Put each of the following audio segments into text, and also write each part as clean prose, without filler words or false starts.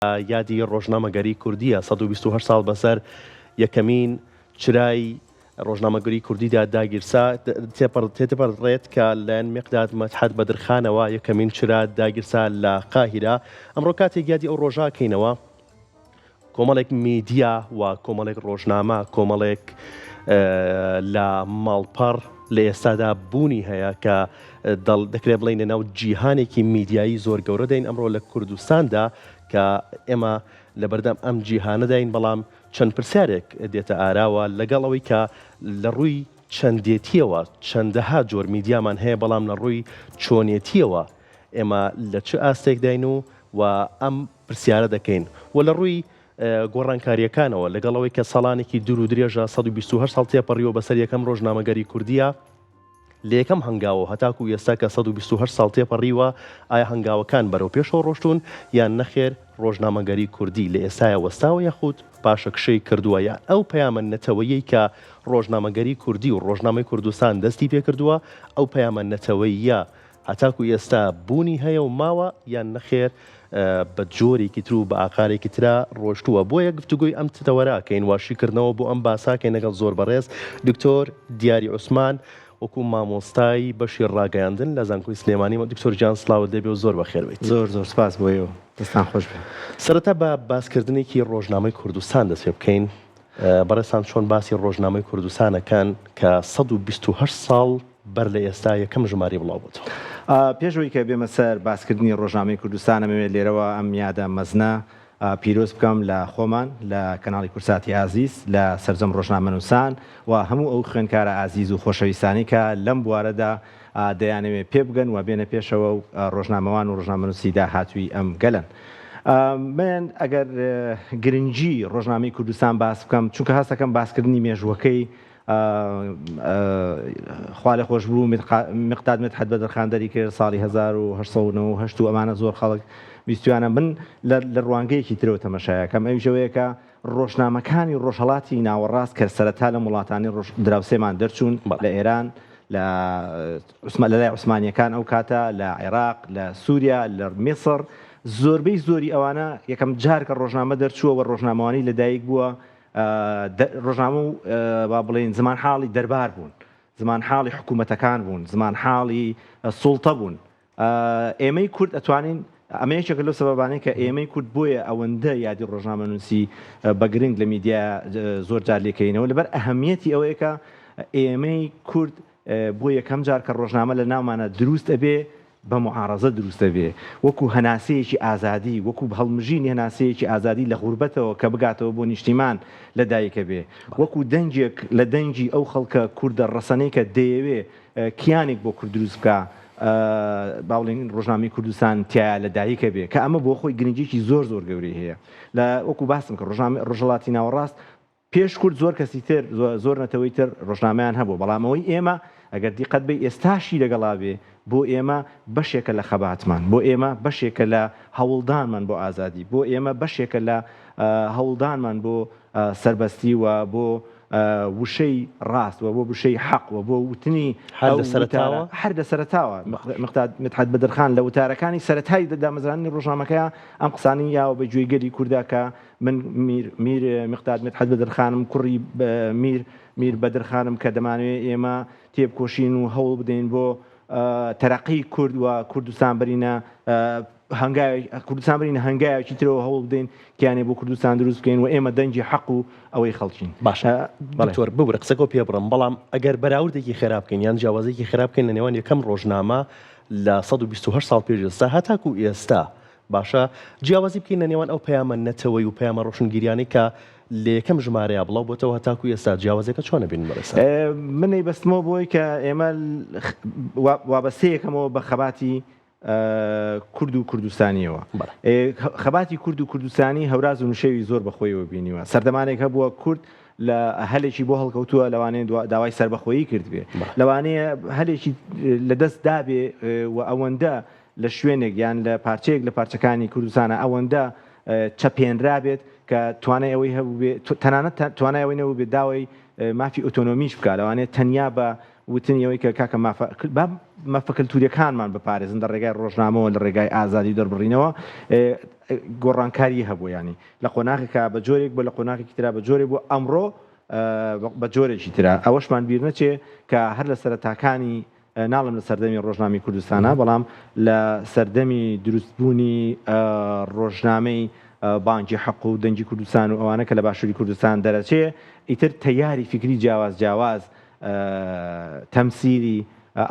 یادی ڕۆژنامەگەری کوردییە، 128 ساڵ بەسەر یەکەمین چرای ڕۆژنامەگەری کوردیدا داگیرسا، تێدەپەڕێت کە لەلایەن میقداد مەدحەت بەدرخانەوە یەکەمین چرا داگیرسا لە قاهیرە. ئەمڕۆ کاتێک یادی ئەو ڕۆژە ئەکەینەوە، کۆمەڵێک میدیا و کۆمەڵێک ڕۆژنامە، کۆمەڵێک لە ماڵپەڕ لە ئێستادا بوونی هەیە کە دەکرێت بڵێین لەناو جیهانێکی میدیایی زۆر گەورەداین ئەمڕۆ لە کوردستاندا کە ئێمە لەبەردەم ئەم جیهانەداین، بەڵام چەند پرسیارێک دێتە ئاراوە لەگەڵ ئەوەی کە لە ڕووی چەندێتیەوە چەندەها جۆر میدیامان هەیە، بەڵام لە ڕووی چۆنێتیەوە ئێمە لە چ ئاستێکداین و و ئەم پرسیارە دەکەین و لە ڕووی گۆڕانکارییەکانەوە لەگەڵ ئەوەی کە ساڵانێکی دوور و درێژە 128 ساڵ تێپەڕیوە بەسەر یەکەم ڕۆژنامەگەری کوردییە، لە یەکەم هەنگاوەوە هەتاکوو ئێستا کە 128 ساڵ تێپەڕیوە، ئایا هەنگاوەکان بەرەو پێشەوە ڕۆشتوون یان نەخێر ڕۆژنامەگەری کوردی لە ئێستایا وەستاوە یاخود پاشەکشەی کردووە یان ئەو پەیامە نەتەوەییەی کە ڕۆژنامەگەری کوردی و ڕۆژنامەی کوردستان دەستی پێکردووە ئەو پەیامە نەتەوەییە هەتاکو ئێستا بوونی هەیە و ماوە یان نەخێر بە جۆرێکی تر و بە ئاقارێکی ترا ڕۆشتووە بۆیە گفتوگۆی ئەم تەوەرە ئەکەین و شیکردنەوە بۆ ئەم باسە ئەکەین لەگەڵ زۆر بەڕێز دکتۆر دیاری عوسمان وەکو مامۆستای بەشی ڕاگەیاندن لە زانکۆی سلێمانی دکتۆر گیان سڵاوت لێبێ و زۆر بەخێر بێیت. زۆر زۆر سپاس بۆ ئێوە دەستان خۆش بێ. سەرەتا بە باسکردنێکی ڕۆژنامەی کوردستان دەست پێ بکەین بەڕێزتان چۆن باسی ڕۆژنامەی کوردستان ئەکەن کە 128 ساڵ بەر لە ئێستا یەکەم ژمارەی بڵاو بۆتەوە؟ پێش ئەوەی کە بێمە سەر باسکردنی ڕۆژنامەی کوردستان ئەمەوێت لێرەوە ئەم یادە مەزنە پیرۆز بکەم لە خۆمان، لە کەناڵی کوردساتی ئازیز، لە سەرجەم ڕۆژنامەنووسان و هەموو ئەو خوێندکارە ئازیز و خۆشەویستانەی کە لەم بوارەدا دەیانەوێت پێبگەن و بێنە پێشەوە و ڕۆژنامەوان و ڕۆژنامەنووسی داهاتووی ئەم گەلەن. من ئەگەر گرنگی ڕۆژنامەی کوردستان باس بکەم، چونکە هەست دەکەم باسکردنی مێژووەکەی خوالێخۆشبوو میقداد مدحەت بەدرخان دەری کرد ساڵی 1898 و ئەمانە زۆر خەڵک ویستویانە من لە ڕوانگەیەکی ترەوە تەمەشایەکەم ئەویش ئەوەیە کە ڕۆژنامەکانی ڕۆژهەڵاتی ناوەڕاست کە سەرەتا لەم وڵاتانی دراوسێمان دەرچوون لە ئێران لە لە لای عوسمانیەکان ئەو کاتە لە عێراق لە سووریا لە میسڕ زۆربەی زۆری ئەوانە یەکەم جار کە ڕۆژنامە دەرچووە و ڕۆژنامەوانی لەدایک بووە ڕۆژنامە و با بڵێین زمانحاڵی دەربار بوون زمانحاڵی حکوومەتەکان بوون زمانحاڵی سوڵتە بوون ئێمەی کورد ئەتوانین ئەمە یەکێکە لەو سەبەبانەی کە ئێمەی کورد بۆیە ئەوەندە یادی ڕۆژنامەنووسی بە گرنگ لە میدیا زۆر جار لێکەینەوە لەبەر ئەهمیەتی ئەوەیە کە ئێمەی کورد بۆ یەکەم جار کە ڕۆژنامە لە ناومانە دروست ئەبێ بە موعارەزە دروست ئەبێ وەکو هەناسەیەکی ئازادی وەکو هەڵمژینی هەناسەیەکی ئازادی لە غوربەتەوە کە بگاتەوە بۆ نیشتیمان لە دایک ئەبێ وەکو دەنگێک لە دەنگی ئەو خەڵکە کوردە ڕەسەنەی کە دەیەوێ کیانێک بۆ کورد دروست بکا با بڵێین ڕۆژنامەی کوردستان تیایا لە دایک ئەبێ کە ئەمە بۆ خۆی گرنگیەکی زۆر زۆر گەورەی هەیە لە وەکو باسم کرد ڕۆژنامەی ڕۆژهەڵاتی ناوەڕاست پێش کورد زۆر کەسی تر زۆر نەتەوەی تر ڕۆژنامەیان هەبووە بەڵام ئەوەی ئێمە ئەگەر دیقەت بەی ئێستاشی لەگەڵا بێ بۆ ئێمە بەشێکە لە خەباتمان بۆ ئێمە بەشێکە لە هەوڵدانمان بۆ ئازادی بۆ ئێمە بەشێکە لە هەوڵدانمان بۆ سەربەستی و بۆ وشەی ڕاست و بۆ وشەی حەق و بۆ وتنی هەر لە سەرەتاوە؟ هەر لە سەرەتاوە مقداد مدحەت بەدرخان لە وتارەکانی سەرەتای دامەزراندنی ڕۆژنامەکەیا ئەم قسانەی یاوە بە گوێی گەلی کوردا کە من میر میر مقداد مدحەت بەدرخانم کوڕی میر میر بەدرخانم کە دەمانەوێ ئێمە تێبکۆشین و هەوڵ بدەین بۆ تەرەقی کورد و کوردستان بەرینە هەنگاوێک کوردستان بەرینە هەنگاوێکی ترەوە هەوڵ بدەین کیانێ بۆ کوردستان دروست بکەین و ئێمە دەنگی حەق و ئەوەی خەڵکین. باشە دکتۆر ببورە قسەکەو پێ بڕم بەڵام ئەگەر بەراوردێکی خێرا بکەین یان جیاوازیەکی خێرا بکەین لە نێوان یەکەم ڕۆژنامە لە 128 ساڵ پێش ئێستا هەتاکو ئێستا باشە جیاوازی بکەین لە نێوان ئەو پەیامە نەتەوەی و پەیامە ڕۆشنگیریانەی کە لە یەکەم ژمارەیا بڵاو بۆتەوە هەتاکو ئێستا جیاوازیەکە چۆنە بینن بەڕێزتان؟ من ئەیبەستمەوە بۆی کە ئێمە وابەستەیەکەمەوە بە خەباتی کورد و کوردستانیەوە. خەباتی کورد و کوردستانی هەوراز و نشێوی زۆر بە خۆیەوە بینیوە. سەردەمانێک هەبووە کورد لە هەلێکی بۆ هەڵکەوتووە لەوانەیە داوای سەربەخۆیی کردبێ، لەوانەیە هەلێکی لەدەست دابێ و ئەوەندە لە شوێنێک یان لە پارچەیەک لە پارچەکانی کوردستانە ئەوەندە چەپێنرابێت کە توانای ئەوەی هەبووبێ تەنانەت توانای ئەوەی نەبووبێ داوای مافی ئۆتۆنۆمیش بکا لەوانەیە تەنیا بە. وتنی ئەوەی کە کاکە مافە با مافە کەلتوریەکانمان بپارێزن لە ڕێگای ڕۆژنامەوە لە ڕێگای ئازادی و دەربڕینەوە گۆڕانکاری هەبوو یانی لە قۆناغێکا بە جۆرێک بوو لە قۆناغێکی ترا بە جۆرێک بوو ئەمڕۆ بە جۆرێکی ترە ئەوەشمان بیر نەچێ کە هەر لە سەرەتاکانی ناڵێم لە سەردەمی ڕۆژنامەی کوردستانە بەڵام لە سەردەمی دروستبوونی ڕۆژنامەی بانگی حەق و دەنگی کوردستان و ئەوانە کە لە باشووری کوردستان دەرەچێ ئیتر تەیاری فیکری جیاواز جیاواز تەمسیلی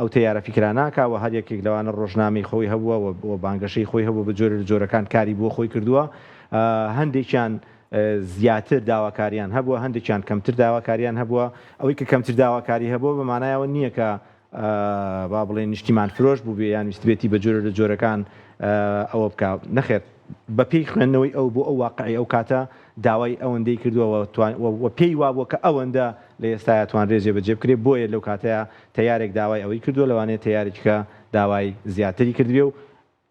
ئەو تەیارە فیکرانە ئەکا و هەر یەکێک لەوانە ڕۆژنامەی خۆی هەبووە و بانگەشەی خۆی هەبووە بە جۆرێ لە جۆرەکان کاری بۆ خۆی کردووە هەندێکیان زیاتر داواکاریان هەبووە هەندێکیان کەمتر داواکاریان هەبووە ئەوەی کە کەمتر داواکاری هەبووە بە مانای ئەوە نییە کە با بڵێین نیشتیمان فرۆش بووبێ یان ویستبێتی بە جۆرێ لە جۆرەکان ئەوە بکا نەخێر بە پێی خوێندنەوەی ئەو بۆ ئەو واقعی ئەو کاتە داوای ئەوەندەی کردووە و پێی وابووە کە ئەوەندە لە ئێستایا توانرێ جێبەجێ بکرێ بۆیە لەو کاتەیا تەیارێک داوای ئەوەی کردووە لەوانەیە تەیارێکی کە داوای زیاتری کردبێ و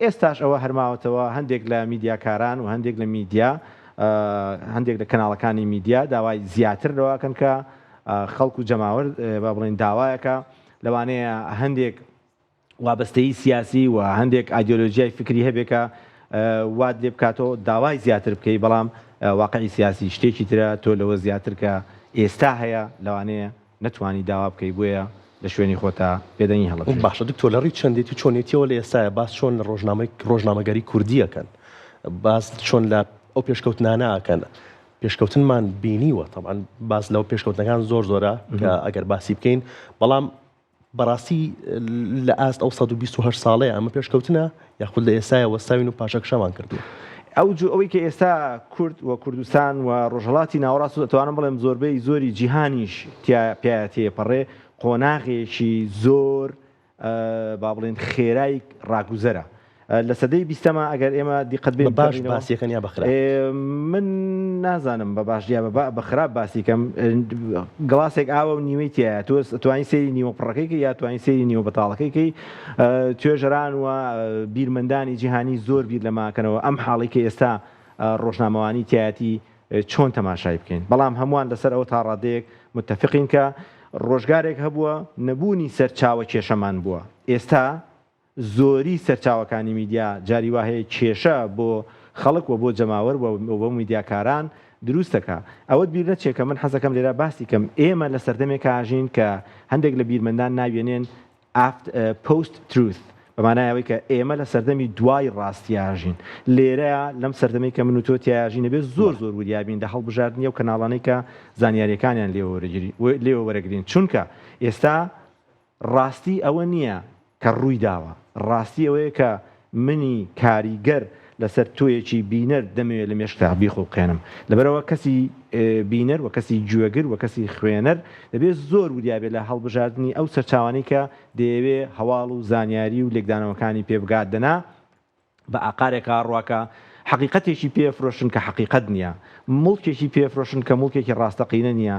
ئێستاش ئەوە هەر ماوەتەوە هەندێک لە میدیاکاران و هەندێک لە میدیا هەندێک لە کەناڵەکانی میدیا داوای زیاتر لەوە ئەکەن کە خەڵک و جەماوەر با بڵێین داوایەکە لەوانەیە هەندێک وابەستەیی سیاسی و هەندێک ئایدیۆلۆژیای فکری هەبێ کە وات لێ بکاتەوە داوای زیاتر بکەی بەڵام واقعی سیاسی شتێکی ترە تۆ لەوە زیاتر کە ئێستا هەیە لەوانەیە نەتوانی داوا بکەی بۆیە لە شوێنی خۆتا بێدەنگی هەڵەبژێری. باشە دکتۆر لە ڕووی چەندێتی و چۆنێتیەوە لە ئێستایا باس چۆن لە ڕۆژنامەی ڕۆژنامەگەری کوردی ئەکەن باس چۆن لە ئەو پێشکەوتنانە ئەکەن پێشکەوتنمان بینیوە تەبعەن باس لەو پێشکەوتنەکان زۆر زۆرە کە ئەگەر باسی بکەین بەڵام بەڕاستی لە ئاست ئەو 128 ساڵەیە ئەمە پێشکەوتنە یاخود لە ئێستایا وەستاوین و پاشەکشەمان کردووە؟ ئەو جو ئەوەی کە ئێستا کورد و کوردستان و ڕۆژهەڵاتی ناوەڕاست و ئەتوانم بڵێم زۆربەی زۆری جیهانیش تیا پیایا تێپەڕێ قۆناغێکی زۆر با بڵێن خێرای ڕاگوزەرە. لە سەدەی بیستەما ئەگەر ئێمە دیقەت بەین بە باش باسی کەن یا بە خراپ؟ من نازانم بە باش یا بە خراپ باسی کەم گڵاسێک ئاوە و نیوەی تیایە تۆ توانی سەیری نیوە پڕەکەی کەی یا توانی سەیری نیوە بەتاڵەکەی کەی توێژەران و بیرمەندانی جیهانی زۆر بیر لەماکەنەوە ئەم حاڵی کە ئێستا ڕۆژنامەوانی تایەتی چۆن تەماشای بکەین بەڵام هەمووان لەسەر ئەوە تا ڕادەیەک متفقین کە ڕۆژگارێک هەبووە نەبوونی سەرچاوە کێشەمان بووە ئێستا زۆری سەرچاوەکانی میدیا جاری وا هەیە کێشە بۆ خەڵک و بۆ جەماوەر و بۆ میدیاکاران دروست دەکا. ئەوەت بیر نەچێ کە من حەزەکەم لێرە باسی کەم ئێمە لە سەردەمێکا ئەژین کە هەندێک لە بیرمەندان ناویەنێن Aft Post Truth بە مانای ئەوەی کە ئێمە لە سەردەمی دوای ڕاستیا ئەژین. لێرەیا لەم سەردەمەی کە من و تۆ تیایا ئەژین ئەبێ زۆر زۆر وریا بین لە هەڵبژاردنی ئەو کەناڵانەی کە زانیاریەکانیان لێوە وەرەگرین چونکە ئێستا ڕاستی ئەوە نییە کە ڕووی داوە، ڕاستی ئەوەیە کە منی کاریگەر لەسەر تۆیەکی بینەر دەمەوێ لە مێشکتا بیخوڵقێنم. لەبەرئەوە کەسی بینەر و کەسی گوێگر و کەسی خوێنەر دەبێ زۆر وریا بێ لە هەڵبژاردنی ئەو سەرچاوانەی کە دەیەوێ هەواڵ و زانیاری و لێکدانەوەکانی پێ بگات دەنا بە ئاقارێکا ڕوا کە حەقیقەتێکی پێ فرۆشن کە حەقیقەت نییە، موڵکێکی پێ فرۆشن کە موڵکێکی ڕاستەقینە نییە،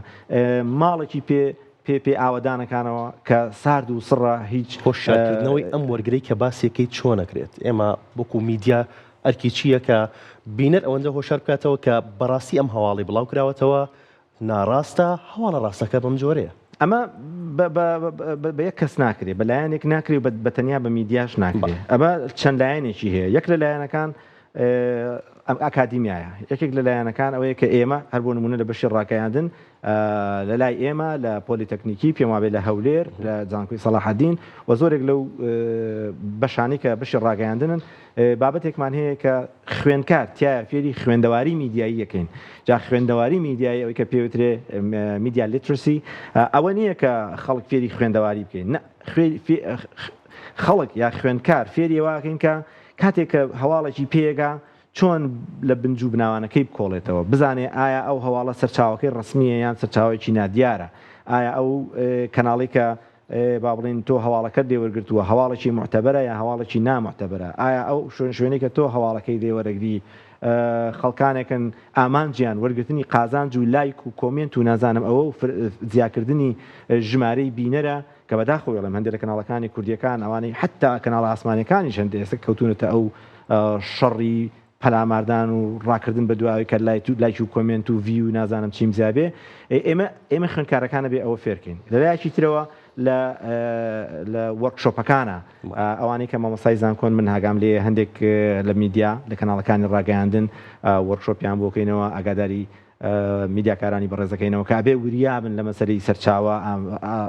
ماڵێکی پێ پێ پێ ئاوەدانەکانەوە کە سارد و سڕە هیچ. هۆشیارکردنەوەی ئەم وەرگرەی کە باسیەکەی چۆن ئەکرێت؟ ئێمە وەکو میدیا ئەرکی چییە کە بینەر ئەوەندە هۆشیار بکاتەوە کە بەڕاستی ئەم هەواڵەی بڵاوکراوەتەوە ناڕاستە، هەواڵە ڕاستەکە بەم جۆرەیە. ئەمە بە یەک کەس ناکرێ، بە لایەنێک ناکرێ و بە تەنیا بە میدیاش ناکرێ. ئەمە چەند لایەنێکی هەیە. یەک لە لایەنەکان ئەکادیمیایە. یەکێک لە لایەنەکان ئەوەیە کە ئێمە هەر بۆ نموونە لە بەشی ڕاگەیاندن لە لای ئێمە لە پۆلیتەکنیکی پێم وابێ لە هەولێر لە زانکۆی سەڵاحەدین و زۆرێک لەو بەشانەی کە بەشی ڕاگەیاندنن بابەتێکمان هەیە کە خوێندکار تیایا فێری خوێندەواری میدیایی ئەکەین جا خوێندەواری میدیایی ئەوەی کە پێوترێ media literacy ئەوە نییە کە خەڵک فێری خوێندەواری بکەین نە خەڵک یا خوێندکار فێری ئەوە ئەکەین کە کاتێک کە هەواڵێکی پێگا چۆن لە بنج و بناوانەکەی بکۆڵێتەوە بزانێ ئایا ئەو هەواڵە سەرچاوەکەی ڕەسمییە یان سەرچاوەیەکی نادیارە ئایا ئەو کەناڵی کە با بڵێین تۆ هەواڵەکەت لێ وەرگرتووە هەواڵێکی موعتەبەرە یان هەواڵێکی ناموعتەبەرە؟ ئایا ئەو شوێن شوێنەی کە تۆ هەواڵەکەی لێ وەرەگری خەڵکانێکن ئامانجیان وەرگرتنی قازانج و لایک و کۆمێنت و نازانم ئەوە و زیاکردنی ژمارەی بینەرە کە بەداخەوە ئەڵێم هەندێک لە کەناڵەکانی کوردیەکان ئەوانەی حەتا کەناڵە ئاسمانیەکانیش هەندێک ئێستا کەوتوونەتە ئەو شەڕی پەلاماردان و ڕاکردن بە دواوەی کە لایت و لایک و کۆمێنت و ڤیو و نازانم چیم زیابێ ئێمە ئێمە خوێندکارەکان ئەبێ ئەوە فێرکەین لە لایەکی ترەوە. لە لە workshop ەکانە ئەوانەی کە مامۆستای زانکۆن من ئاگام لێ هەندێک لە میدیا لە کەناڵەکانی ڕاگەیاندن workshop یان بۆکەینەوە ئاگاداری میدیاکارانی بەڕێزەکەینەوە کە ئەبێ وریابن لە مەسەلەی سەرچاوە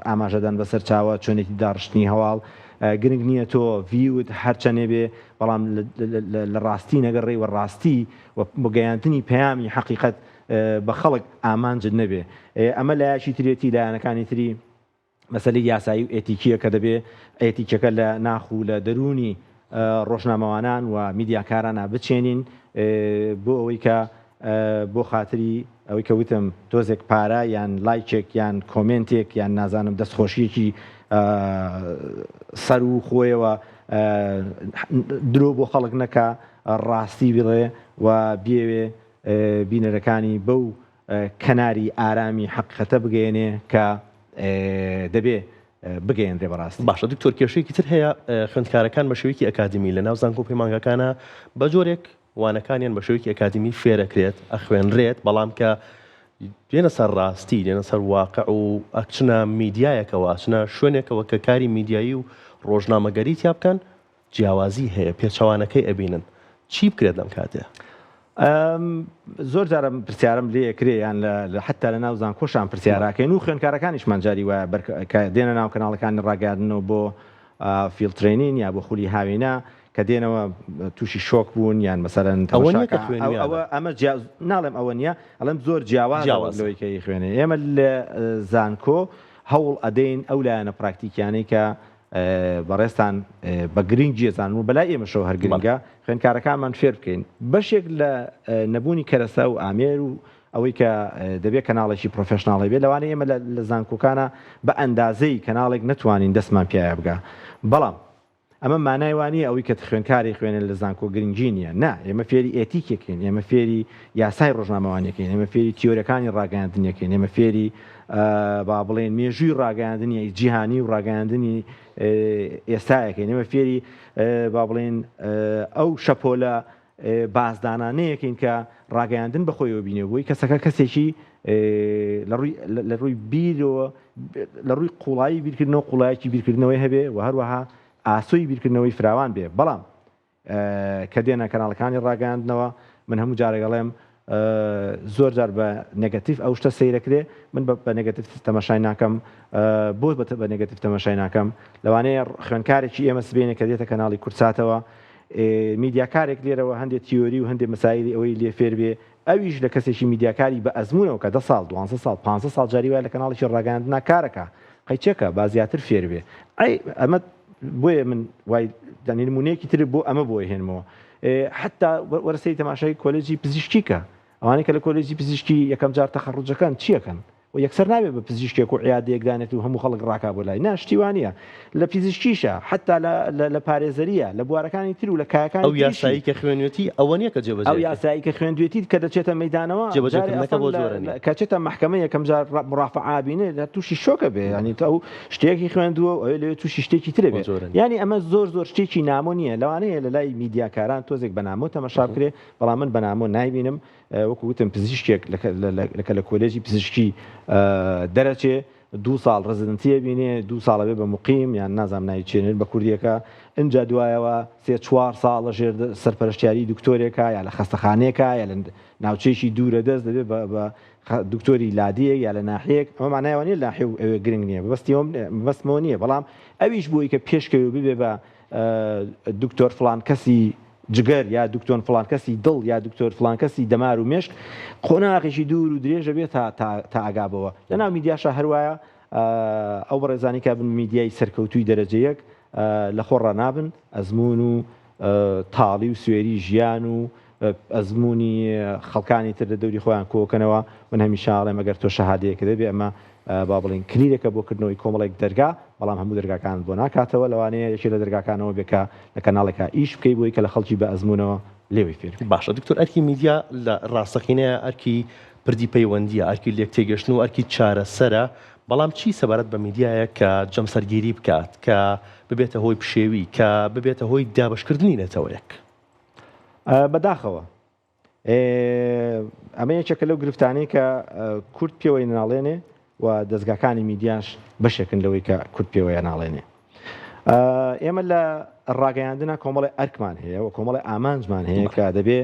ئاماژەدان بە سەرچاوە چۆنێتی داڕشتنی هەواڵ گرنگ نییە تۆ view ت هەرچەنێ بێ بەڵام لە ڕاستی نەگەڕێی وە ڕاستی و گەیاندنی پەیامی حەقیقەت بە خەڵک ئامانجت نەبێ ئەمە لایەکی ترێتی لایەنەکانی تری مەسەلەی یاسایی و ئێتیکییە کە دەبێ ئێتیکەکە لە ناخ و لە دەروونی ڕۆژنامەوانان و میدیاکارانا بچێنین بۆ ئەوەی کە بۆ خاتری ئەوەی کە وتم تۆزێک پارە یان لایکێک یان کۆمێنتێک یان نازانم دەستخۆشییەکی سەروو خۆیەوە درۆ بۆ خەڵک نەکا ڕاستی بڵێ و بیەوێ بینەرەکانی بەو کەناری ئارامی حەقیقەتە بگەیەنێ کە دەبێ بگەیەنرێ بەڕاستی. باشە دکتۆر کێشەیەکی تر هەیە خوێندکارەکان بە شێوەیەکی ئەکادیمی لە ناو زانکۆ و پەیمانگاکانا بە جۆرێک وانەکانیان بە شێوەیەکی ئەکادیمی فێرەکرێت ئەخوێنرێت بەڵام کە دێنە سەر ڕاستی دێنە سەر واقع و ئەچنە میدیایەکەوە ئەچنە شوێنێکەوە کە کاری میدیایی و ڕۆژنامەگەری تیا بکەن جیاوازی هەیە پێچەوانەکەی ئەبینن چی بکرێت لەم کاتەیا؟ زۆر جار ئەم پرسیارەم لێ ئەکرێ یان لە حەتا لە ناو زانکۆشان پرسیاراکەین و خوێندکارەکانیشمان جاری وایە بەر کە دێنە ناو کەناڵەکانی ڕاگەیاندنەوە بۆ field training یا بۆ خولی هاوینە کە دێنەوە تووشی شۆک بوون یان مەسەلەن ئەوە نییە کە خوێنویانە. ئەوە ئەمە جیا ناڵێم ئەوە نییە ئەڵێم زۆر جیاوازە جیاوازە. لەوەی کە ئەیخوێنێ ئێمە لە زانکۆ هەوڵ ئەدەین ئەو لایەنە پراکتیکیانەی کە بەڕێزتان بە گرنگی ئەزانن و بەلای ئێمەشەوە هەر گرنگە خوێندکارەکانمان فێر بکەین بەشێک لە نەبوونی کەرەسە و ئامێر و ئەوەی کە دەبێت کەناڵێکی professional ی بێت لەوانەیە ئێمە لە زانکۆکانە بە ئەندازەی کەناڵێک نەتوانین دەستمان پیایا بگا بەڵام ئەمە مانای وا نییە ئەوەی کە خوێندکاری خوێنێن لە زانکۆ گرنگی نییە نا ئێمە فێری ئێتیکێکین ئێمە فێری یاسای ڕۆژنامەوانیەکەین ئێمە فێری تیۆرەکانی ڕاگەیاندنیەکەین ئێمە فێری با بڵێین مێژووی ڕاگەیاندنی جیهانی و ڕاگەیاندنی ئێستایەکەین ئێمە فێری با بڵێین ئەو شەپۆلە بازدانانەیەکەین کە ڕاگەیاندن بەخۆیەوە بینێ بۆی کەسەکە کەسێکی لە ڕووی بیرەوە لە ڕووی قوڵایی بیرکردنەوە قوڵایەکی بیرکردنەوەی هەبێ و هەروەها ئاسۆی بیرکردنەوەی فراوان بێ بەڵام کە دێنە کەناڵەکانی ڕاگەیاندنەوە من هەموو جارێک ئەڵێم زۆر جار بە negative ئەو شتە سەیرەکرێ من بە negative تەماشای ناکەم بۆ بە negative تەماشای ناکەم لەوانەیە خوێنکارێکی ئێمە سبینێ کە دێتە کەناڵی کوردساتەوە میدیاکارێک لێرەوە هەندێک تیۆری و هەندێک مەسایلی ئەوەی لێ فێر بێ ئەویش لە کەسێکی میدیاکاری بە ئەزمونەوە کە دە ساڵ دوانزە ساڵ پانزە ساڵ جاری وایە لە کەناڵێکی ڕاگەیاندنا کارەکە قەیچەکە با زیاتر فێر بێ ئەی ئەمە بۆیە من وای یانی نمونەیەکی تر بۆ ئەمە بۆ هێنمەوە حتا وەرە سەیری تەماشای کۆلێجی پزیشکی کە ئەوانەی کە لە کۆلێجی پزیشکی یەکەم جار تەخەڕوجەکەن چیەکەن و یەکسەر نابێت بە پزیشکێک و عیادەیەک دانێت و هەموو خەڵک ڕاکا بۆ لای نا شتی وا نییە لە پزیشکیشە حتا لە پارێزەریە لە بوارەکانی تر و لە کایەکانی ئەو یاسایی کە خوێنوێتی ئەوە نییە کە جێبەجێ ئەو یاسایی کە خوێندوێتی کە دەچێتە مەیدانەوە جێبەجێکردنەکە بۆ جۆرە نییە کە چێتە مەحکەمە یەکەم جار مڕافعە بینێ لە تووشی شۆکە بێ ینی ئەو شتێکی خوێندووە و ئەوێ لەوێ تووشی شتێکی ترە بێ ینی ئەمە زۆر زۆر شتێکی نامۆ نییە لەوانەیە لە لای میدیاکاران تۆزێک بە نامۆ تەمەشا بکرێ بەڵام من بە نامۆ نایبینم وەکو وتم پزیشکێک لە لە کۆلێجی پزیشکی دەرەچێ دوو ساڵ residency ئەبینێ دوو ساڵ ئەبێ بە موقیم یان نازانم ناوی چیە بە کوردیەکە ئینجا دوایەوە سێ چوار ساڵ لە ژێر سەرپەرشتیاری دکتۆرێکا یا لە خەستەخانەیەکا یا لە ناوچەیەکی دوورە دەست دەبێ بە بە دکتۆری لادێیەک یا لە ناحیەیەک ئەمە مانای ئەوە نیە ناحیە و ئەوێ گرنگ نییە مەبەستی مەبەستمەوە نییە بەڵام ئەویش بۆی کە پێشکەوێ و ببێ بە دکتۆر فڵان کەسی جگەر یا دکتۆن فڵان کەسی دڵ یا دکتۆر فڵان کەسی دەمار و مێشک قۆناغێکی دوور و درێژە بێت تا تا تا ئاگا بەوە لە ناو میدیاشا هەروایە ئەو بەڕێزانی کە بن میدیای سەرکەوتووی دەرەجە یەک لە خۆڕا نابن ئەزموون و تاڵی و سوێری ژیان و ئەزموونی خەڵکانی تر لە دەوری خۆیان کۆکەنەوە من هەمیشە ئەڵێم ئەگەر تۆ شەهادەیەکت هەبێ ئەمە با بڵێین کلیلێکە بۆ کردنەوەی کۆمەڵێک دەرگا، بەڵام هەموو دەرگاکانت بۆ ناکاتەوە، لەوانەیە یەکێ لە دەرگاکانەوە بێ کە لە کەناڵێکا ئیش بکەی بۆی کە لە خەڵکی بە ئەزموونەوە لێوەی فێر بی. باشە دکتۆر ئەرکی میدیا لە ڕاستەقینەیا ئەرکی پردی پەیوەندیە، ئەرکی لێکتێگەشتن و ئەرکی چارەسەرە، بەڵام چی سەبارەت بە میدیایەک کە جەمسەرگیری بکات، کە ببێتە هۆی پشێوی، کە ببێتە هۆی دابەشکردنی نەتەوەیەک؟ بەداخەوە ئەمە یەکێکە لەو گرفتانەی کە کورد پێوەی ناڵێنێ و دەزگاکانی میدیاش بەشێکن لەوەی کە کورد پێوەیە ناڵێنێ. ئێمە لە ڕاگەیاندنا کۆمەڵی ئەرکمان هەیە و کۆمەڵی ئامانجمان هەیە کە دەبێ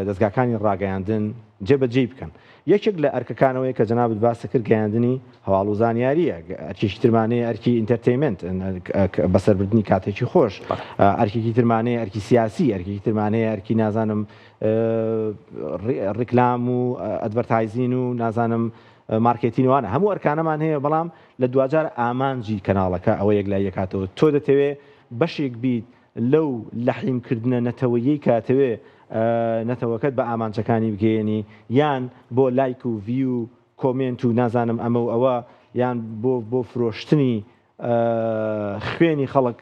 دەزگاکانی ڕاگەیاندن جێبەجێی بکەن. یەکێک لە ئەرکەکانەوەی کە جەنابت باست کرد گەیاندنی هەواڵ و زانیارییە، ئەرکێکی ترمان هەیە ئەرکی entertainment، بەسەربردنی کاتێکی خۆش، ئەرکێکی ترمان هەیە ئەرکی سیاسی، ئەرکێکی ترمان هەیە ئەرکی نازانم ڕیکلام و advertising و نازانم مارکێتین وانە، هەموو ئەرکانەمان هەیە، بەڵام لە دواجار ئامانجی کەناڵەکە ئەوە یەکلایی ئەکاتەوە تۆ دەتەوێ بەشێک بیت لەو لەحیم کردنە نەتەوەییەی کە ئەتەوێ نەتەوەکەت بە ئامانجەکانی بگەیەنی یان بۆ لایک و view و comment و نازانم ئەمە و ئەوە یان بۆ بۆ فرۆشتنی خوێنی خەڵک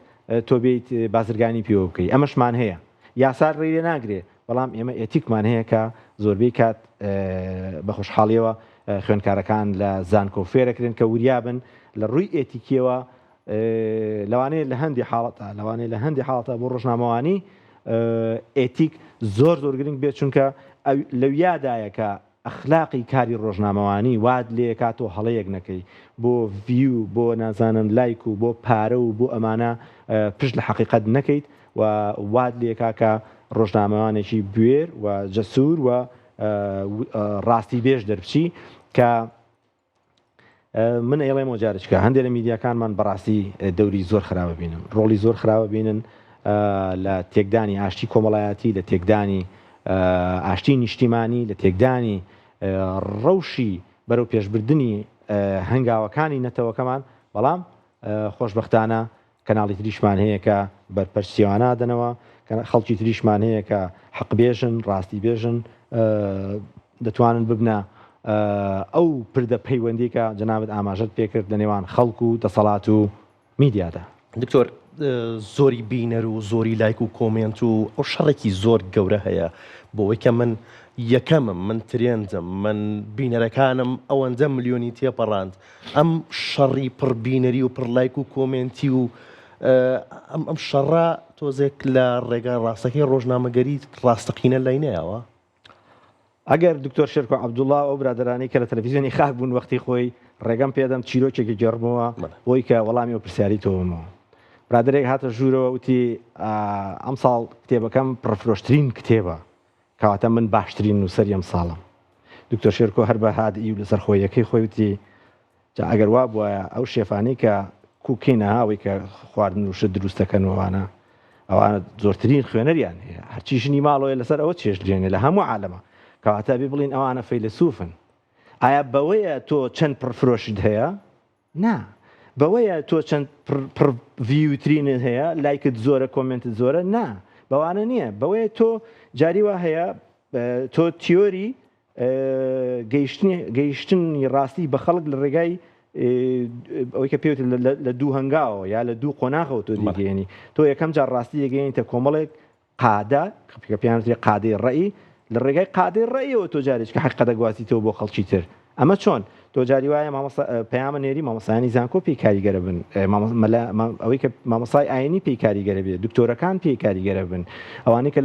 تۆ بێیت بازرگانی پێوە بکەی ئەمەشمان هەیە یاسا ڕێی لێ ناگرێ بەڵام ئێمە ئێتیکمان هەیە کە زۆربەی کات بە خۆشحاڵیەوە خوێندکارەکان لە زانکۆ فێرەکرێن کە وریابن لە ڕووی ئێتیکیەوە لەوانەیە لە هەندی حاڵەتە لەوانەیە لە هەندی حاڵەتە بۆ ڕۆژنامەوانی ئێتیک زۆر زۆر گرنگ بێت چونکە لەویادایە کە ئەخلاقی کاری ڕۆژنامەوانی وات لێکا تۆ هەڵەیەک نەکەی بۆ view بۆ نازانم لایک و بۆ پارە و بۆ ئەمانە پشت لە حەقیقەت نەکەیت و وات لێکا کە ڕۆژنامەوانێکی بوێر و جەسور و ڕاستی بێژ دەربچی کە من ئەیڵێمەوە جارچکە هەندێک لە میدیاکانمان بەڕاستی دەوری زۆر خراپە بینن ڕۆڵی زۆر خراپە بینن لە تێکدانی ئاشتی کۆمەڵایەتی لە تێکدانی ئاشتی نیشتیمانی لە تێکدانی ڕەوشی بەرەو پێشبردننی هەنگاوەکانی نەتەوەکەمان بەڵام خۆشببختانە کەناڵی تریشمان هەیە کە بەرپەرچ سیوانە ئەدەنەوە، خەڵکی تریشمان هەیە کە حەق بێژن، ڕاستی بێژن، دەتوانن ببنە ئەو پردە پەیوەندی کە جەنابت ئاماژەت پێکرد لە نێوان خەڵک و دەسەڵات و میدیادا. دکتۆر زۆری بینەر و زۆری لایک و comment و ئەو شەڕێکی زۆر گەورە هەیە بۆ ئەوەی کە من یەکەمم من trend م من بینەرەکانم ئەوەندە ملیۆنی تێپەڕاند ئەم شەڕی پڕ بینەری و پڕ لایک و comment ی و ئەم ئەم شەڕە تۆزێک لە ڕێگا ڕاستەکەی ڕۆژنامەگەری ڕاستەقینە لای نەیاوە؟ ئەگەر دکتۆر شێرکۆ عەبدوڵا و ئەو برادەرانەی کە لە تەلەفیزیۆنی خاک بوون وەختی خۆی ڕێگەم پێدەم چیرۆکێک گێڕمەوە بۆی کە وەڵامی ئەو پرسیاری تۆ بمەوە. برادەرێک هاتە ژوورەوە وتی ئەمساڵ کتێبەکەم پڕفرۆشترین کتێبە کەواتە من باشترین نووسەری ئەم ساڵم. دکتۆر شێرکۆ هەر بە هادئی و لەسەر خۆییەکەی خۆی وتی، جا ئەگەر وا بوایە ئەو شێفانەی کە cooking ە، ئەوەی کە خواردن و شت دروست دەکەن و ئەوانە، ئەوانە زۆرترین خوێنەریان هەیە. هەرچی ژنی ماڵەوەیە لەسەر ئەوە چێژ دێنێ لە هەموو عالەمە. کەواتە ئەبێ بڵێین ئەوانە فەیلەسوفن. ئایا بەوەیە تۆ چەند پڕفرۆشت هەیە؟ نا بەوەیە تۆ چەند پڕ view ترینت هەیە لایکت زۆرە comment ت زۆرە نا بەوانە نییە بەوەیە تۆ جاری وا هەیە تۆ تیۆری گەیشتنی گەیشتنی ڕاستی بە خەڵک لە ڕێگای ئەوەی کە پێوت لە دوو هەنگاوە یا لە دوو قۆناغەوە تۆ دیگەێنی تۆ یەکەم جار ڕاستی دەگەێنیتە کۆمەڵێک قادە کە پێیان وترێ قادەی ڕەئی، لە ڕێگای قادەی ڕەئیەوە تۆ جارێکە حەقیقەت دەگوازیتەوە بۆ خەڵکی تر. ئەمە چۆن؟ تۆ جاری وایە مامۆستا پەیامە نێری مامۆستایانی زانکۆ پێی کاریگەرە بن، مەلا ئەوەی کە مامۆستای ئاینی پێی کاریگەرە بێ، دکتۆرەکان پێی کاریگەرە بن، ئەوانەی کە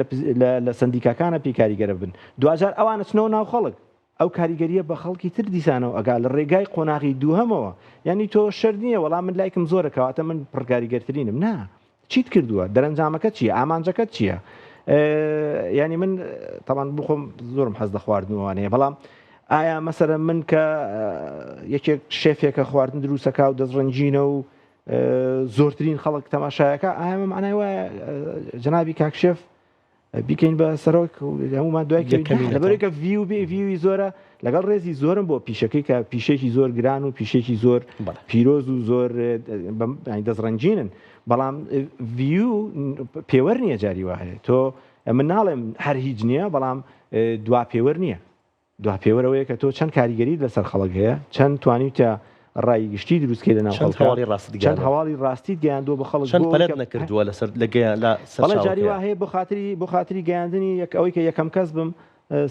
لە سەندیکاکانە پێی کاریگەرە بن. دواجار ئەوان ئەچنەوە ناو خەڵک. ئەو کاریگەرییە بە خەڵکی تر دیسانەوە ئەگا لە ڕێگای قۆناغی دووهەمەوە. یانی تۆ شەرت نییە وەڵا من لایکم زۆرە کەواتە من پڕکاریگەرترینم. نا. چیت کردووە؟ دەرەنجامەکەت چییە؟ ئامانجەکەت چییە؟ یانی من تەبان بخۆم زۆرم حەز لە خواردن و ئەوانەیە بەڵام ئایا مەسەلەن من کە یەکێک شێفێکە خواردن دروستەکە و دەستڕەنگینە و زۆرترین خەڵک تەماشایەکە ئایا معنای وایە جەنابی کاک شێف بیکەین بە سەرۆک هەمومان دوای لەبەرێکە view بێ view ی زۆرە لەگەڵ ڕێزی زۆرم بۆ پیشەکەی کە پیشێکی زۆر گران و پیشێکی زۆر پیرۆز و زۆر دەستڕەنگینن بەڵام view پێوەر نییە جاری وا هەیە تۆ من ناڵێم هەر هیچ نییە بەڵام دوا پێوەر نییە دوا پێوەر ئەوەیە کە تۆ چەند کاریگەریت لەسەر خەڵک هەیە، چەند توانیوتە ڕای گشتی دروست کەی لەناو چەند خەڵکا، هەواڵی ڕاستت چەند گەیاندووە. هەواڵی ڕاستیت گەیاندووە بە خەڵک چەند بۆ ئەوەی پەلەت کە نەکردووە لەسەر لە گەیان لە بەڵێ جاری سەرچاوەکەیا. وا هەیە بۆ خاتری بۆ خاتری گەیاندنی یەک ئەوەی کە یەکەم کەس بم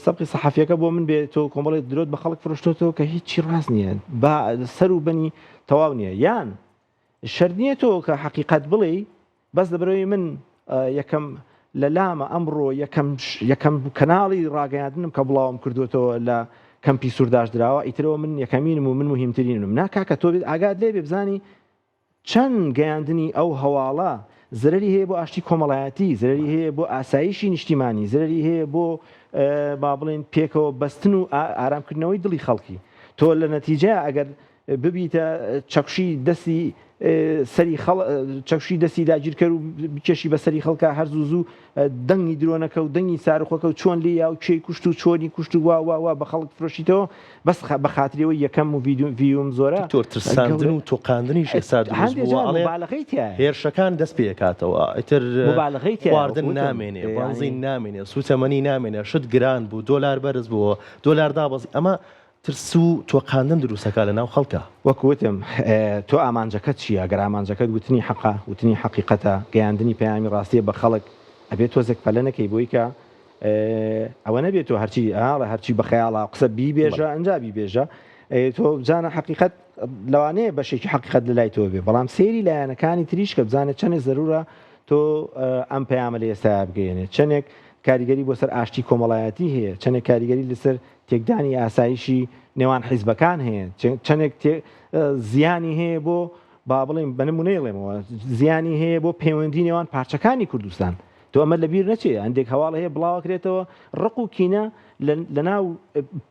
سەبقی سەحەفیەکە بۆ من بێ تۆ کۆمەڵێک درۆت بە خەڵک فرۆشتۆتەوە کە هیچی ڕاست نییە با سەر و بنی تەواو نییە یان شەرت نییە تۆ کە حەقیقەت بڵێی بەس لەبەرئەوەی من یەکەم لە لامە ئەمڕۆ یەکەم یەکەم کەناڵی ڕاگەیاندنم کە بڵاوم کردوێتەوە لە کەمپی سورداش دراوە ئیترەوە من یەکەمینم و من موهیمترینم نا کاکە تۆ بێت ئاگات لێ بێ بزانی چەند گەیاندنی ئەو هەواڵە زەرەری هەیە بۆ ئاشتی کۆمەڵایەتی، زەرەری هەیە بۆ ئاسایشی نیشتیمانی، زەرەری هەیە بۆ با بڵێین پێکەوە بەستن و ئارامکردنەوەی دڵی خەڵکی. تۆ لە نەتیجەیا ئەگەر ببیتە چەکوشی دەستی سەری خەڵ چەکوشی دەستی داگیرکەر و بکێشی بە سەری خەڵکا هەر زوو زوو دەنگی درۆنەکە و دەنگی ساروخەکە و چۆن لێیا و کێی کوشت و چۆنی کوشت و وا وا وا بە خەڵک فرۆشیتەوە بەس بە خاتری ئەوەی یەکەم و view م زۆرە دکتۆر ترساندن و تۆقاندنیش ئێستا دروست هەندێ بووە جار ئەڵێ موبالەغەی تیایە هێرشەکان دەست پێ ئەکاتەوە ئیتر موبالەغەی تیایە وەکو خواردن وتم نامێنێ یانی بەنزین نامێنێ سوتەمەنی نامێنێ شت گران بوو دۆلار بەرز بووە دۆلار دابەزی ئەمە ترس و تۆقاندن دروست ئەکا لە ناو خەڵکا. وەک وتم تۆ ئامانجەکەت چییە؟ گەر ئامانجەکەت وتنی حەقە، وتنی حەقیقەتە، گەیاندنی پەیامی ڕاستییە بە خەڵک، ئەبێ تۆزێک پەلە نەکەی بۆی کە ئەوە نەبێت تۆ هەرچی ئاڵە هەرچی بە خەیاڵا قسە بیبێژە ئەنجا بیبێژە تۆ بزانە حەقیقەت لەوانەیە بەشێکی حەقیقەت لە لای تۆ بێ بەڵام سەیری لایەنەکانی تریش کە بزانێت چەندێک زەرورە تۆ ئەم پەیامە لە ئێستایا بگەیەنێت چەندێک کاریگەری بۆ سەر ئاشتی کۆمەڵایەتی هەیە چەندێک کاریگەری لەسەر تێکدانی ئاسایشی نێوان حیزبەکان هەیە چەندێک زیانی هەیە بۆ با بڵێم بە نمونەی ڵێمەوە زیانی هەیە بۆ پەیوەندی نێوان پارچەکانی کوردستان تۆ ئەمە لەبیر نەچێ هەندێک هەواڵ هەیە بڵاوەکرێتەوە ڕق و کینە لەناو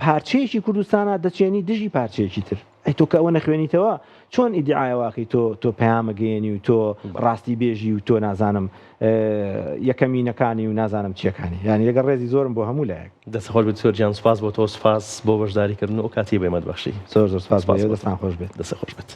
پارچەیەکی کوردستانە دەچێنی دژی پارچەیەکی تر ئەی تۆ کە ئەوە نەخوێنیتەوە چۆن ئیدعای واکەی تۆ تۆ پەیامە گەیەنی و تۆ ڕاستی بێژی و تۆ نازانم یەکەمینەکانی و نازانم چیەکانی یانی لەگەڵ ڕێزی زۆرم بۆ هەموو لایەک. دەست خۆش بێت دکتۆر گیان سوپاس بۆ تۆ سوپاس بۆ بەشداری کردن و ئەو کاتەی بە ئێمەت بەخشی. زۆر زۆر سوپاس بۆ ئێوە دەستان خۆش بێت. دەست خۆش بێت.